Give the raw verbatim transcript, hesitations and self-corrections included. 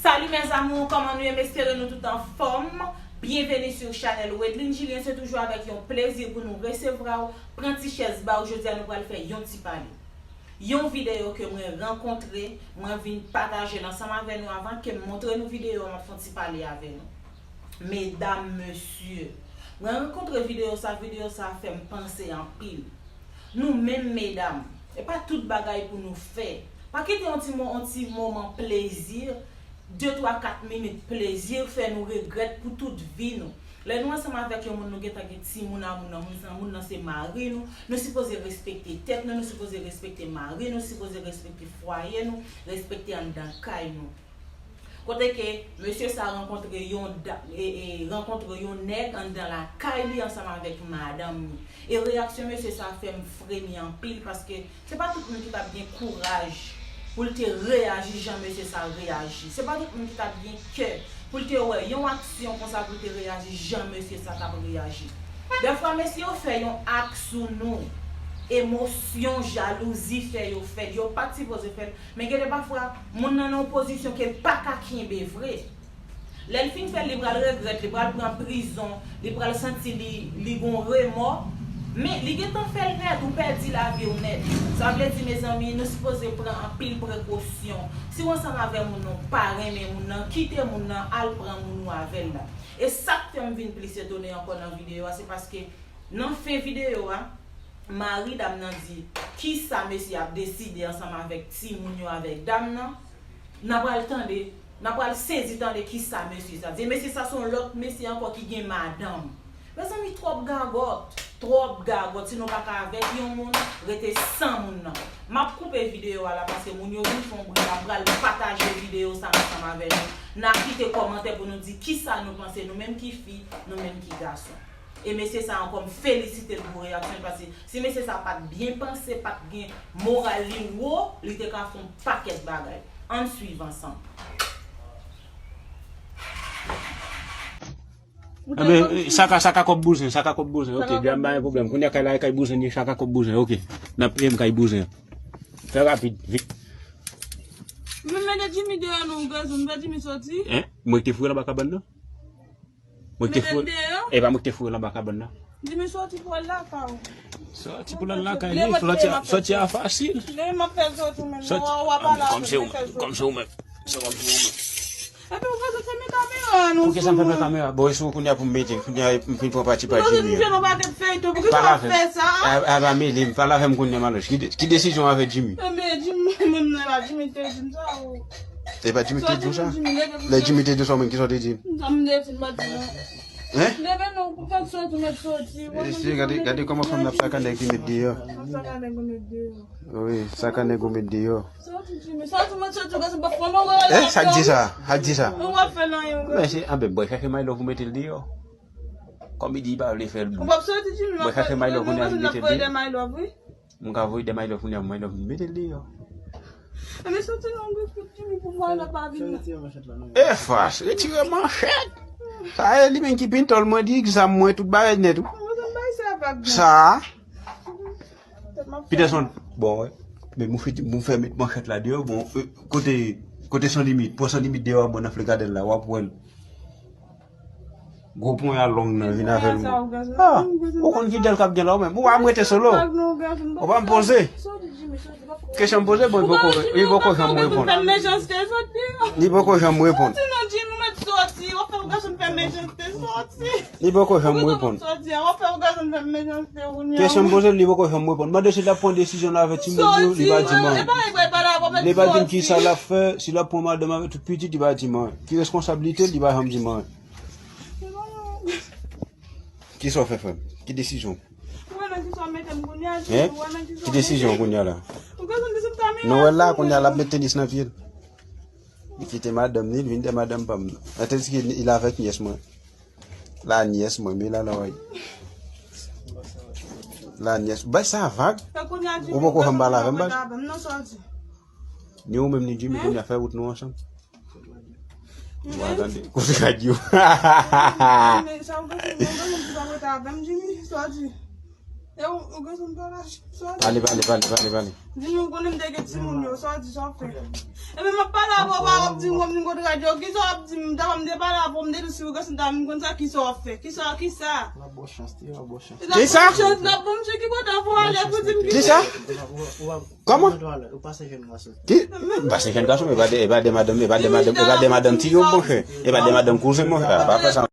Salut mes amours, kòman nou ye? M espere nou tout anfòm. Byenveni sou chanèl Wedline Julien, se toujou avèk yon plezi pou nou resevwa w. Pran ti chèz ba w, jodi a nou pral fè yon ti pale. Yon videyo ke mwen rankontre, mwen vin pataje l ansanm avè nou. Avan ke m montre nou videyo a, m ap fè yon ti pale avè nou. Medam, mesye, mwen rankontre videyo sa, videyo sa fè m panse anpil. Nou menm medam, e pa tout bagay pou nou fè. Pa kite yon ti mo-, yon ti moman plezi, de, twa, kat minit plezi fè nou regrèt pou tout vi nou. Lè nou ansanm avèk yon moun, nou gentan gen timoun a moun nan, moun sa, moun nan se mari nou, nou sipoze respekte tèt nou, nou sipoze respekte mari nou, sipoze respekte fwaye nou, respekte anndan kay nou. Kote ke mesye sa rankontre yon da-, e, e, rankontre yon nèg anndan lakay li ansanm avèk madanm li. E reyaksyon mesye sa fè m fremi anpil, paske se pa tout moun ki t ap gen kouraj pou l te reyaji jan mesye sa reyaji. Se pa tout moun ki t ap gen kè pou l te wè yon aksyon konsa, pou l te reyaji jan mesye sa t ap reyaji. Dèfwa mesye yo fè yon ak sou nou, emosyon, jalouzi fè yo fè l. Yo pa t sipoze fè l. Men gen de pafwa, moun nan nan yon pozisyon ke l pa ka kenbe vre. Lè l fin fè l, li pral regrèt, li pral pran prizon, li pral santi li, li gon remò. Men li gentan fè l nèt, ou pèdi lavi w nèt. Sa vle di, mezanmi, nou sipoze pran anpil prekosyon. Si w ansanm avè moun nan, w pa renmen moun nan, kite moun nan, al pran moun ou avè l la. E sa k fè m vin plis etone ankò nan videyo a, se paske nan fen videyo a, mari dam nan di, kisa mesye ap deside ansanm avèk timoun yo, avèk dam nan? N a pral tande, n a pral sezi tande kisa mesye sa di. E mesye sa se yon lòt mesye ankò ki gen madanm. Mezanmi, twòp gagòt, twòp gagòt. Si nou pa ka avèk yon moun, rete san moun nan. M ap koupe videyo a la paske moun yo vin fè yon bri la. M pral pataje videyo sa ansanm avè nou. N a kite kòmantè pou nou di kisa nou panse, nou menm ki fi, nou menm ki gason. E mesye sa ankò, m felisite l pou reyaksyon l, paske si mesye sa pa t byen panse, pa t gen moral li wo, li te ka fè yon pakèt bagay. Ann swiv ansanm. Enben, sa ka, sa ka kòb bouzen, sa ka kòb bouzen. Ok, djam pa gen pwoblèm. Kounye a kay la, kay bouzen, ni sa ka kòb bouzen. Ok, n ap peye m kay bouzen. Fè rapid, vit. Mwen mete Jimmy deyò non, gazon, m fè Jimmy soti. Hein? Mwen te foure l anba kabann nan? Mwen te foure. E pa mwen ki te foure l anba kabann nan. Jimmy soti pou al lakay ou. Soti pou l al lakay li, soti a fasil. Depi m ap fè l soti ou menm, w a pale avè m, m fè l soti. Kòm se ou menm. Se kòm se ou menm. Epi ou pa sot fèmen kamera a non. Poukisa m fèmen kamera? Bon, e sou kounya pou m mete, kounya m fin pran pati pa Jimmy. Ou di m jwenn yon pakèt feyton, poukisa w ap fè sa? A pa mele m, pale avè m kounya Maloch. Ki desizyon w avè Jimmy? Enben, Jimmy, menm nan la, Jimmy te di m sa. E pa Jimmy ki te di w sa? Lè Jimmy te di w sa, ou menm, kisa w te di l? Sa m te di l, m pa t di non. Hein? Leve non, pou fè soti, mèt soti. Mesye, gade, gade kòman fanm nan ap saka nèg li met deyò. Wi, saka nèg ou met deyò. Soti, Jimmy, soti, mèt soti, gade, m p ap pran non. Eh, sa k di sa? Sa k di sa? Mwen w ap fè nan yon. Mesye, anben, bòy, chache my love ou mete l deyò. Kòm li di li pa vle fè l. Ou p ap soti, Jimmy, m ap fè, m ap fè de my love, wi. Mwen ka voye de my love kounye a pou my love mete l deyò. Ebyen soti non, gwo kout Jimmy pou vwal la pa vin la. E fas, retire manchèt. Sa e li menm ki pintòl mwen di zam mwen tout bagay nèt ou. Sa. Peterson, bon, men mwen fè met manchèt la deyò, bon, kote, kote San Limit, pran San Limit deyò, bon, nan Flegadèl la, w ap wè l. Gwo ponya long nan vin avè l. Ah, ou konn ki dèl k ap gen la ou menm. Ou pa m rete solo. Ou pa m poze. Kesyon m poze, bon, li poko, li poko janm reponn. Li poko janm reponn. Li poko janm reponn. Kesyon m poze, li poko janm reponn. Mande si l ap pran desizyon la avè timoun yo, li pa di m anyen. Li pa di m kisa l ap fè, si l ap pran madanm avè tout pitit, li pa di m anyen. Ki reskonsablite l, li pa janm di m anyen. Kisa w fè, frè m? Ki desizyon? Hein? Ki desizyon kounye a la? Nou wè l la, kounye a l ap met tenis nan pye l. Li kite madanm li, li vin dèyè madanm pa m nan. Tandis ke li avèk nyès mwen. La nyès mwen, men la la w ap. La nyès. Bay sa vag. Ou poko janm pale avè m, baz. Ni ou menm ni Jimmy kounye a fè wout nou ansanm. Wa tande. Kote radyo? E ou, ou gen son bagay, sa w di? Pale, pale, pale, pale, pale. Di nou konnen m te gen timoun yo, sa w di, sa w fè? Epi m ap pale avè w, w ap di m, w ap di m kontre yo, kisa w ap di m, m ta, m te pale avè w, m te di si w gen son ta, m konn sa, kisa w ap fè? Kisa, kisa? L ap ba w chans, li ap ba w chans. Kisa? L ap ba m chans, l ap ba m chans, ki kote w ale pou di m kisa? Kisa? Kòman? Ou pase jèn gason. Ki? M pase jèn gason, e pa de, e pa de madanm, e pa de madanm, e pa de madanm ti yo, monchè. E pa de madanm kouzen, monchè. A, pa fè sa.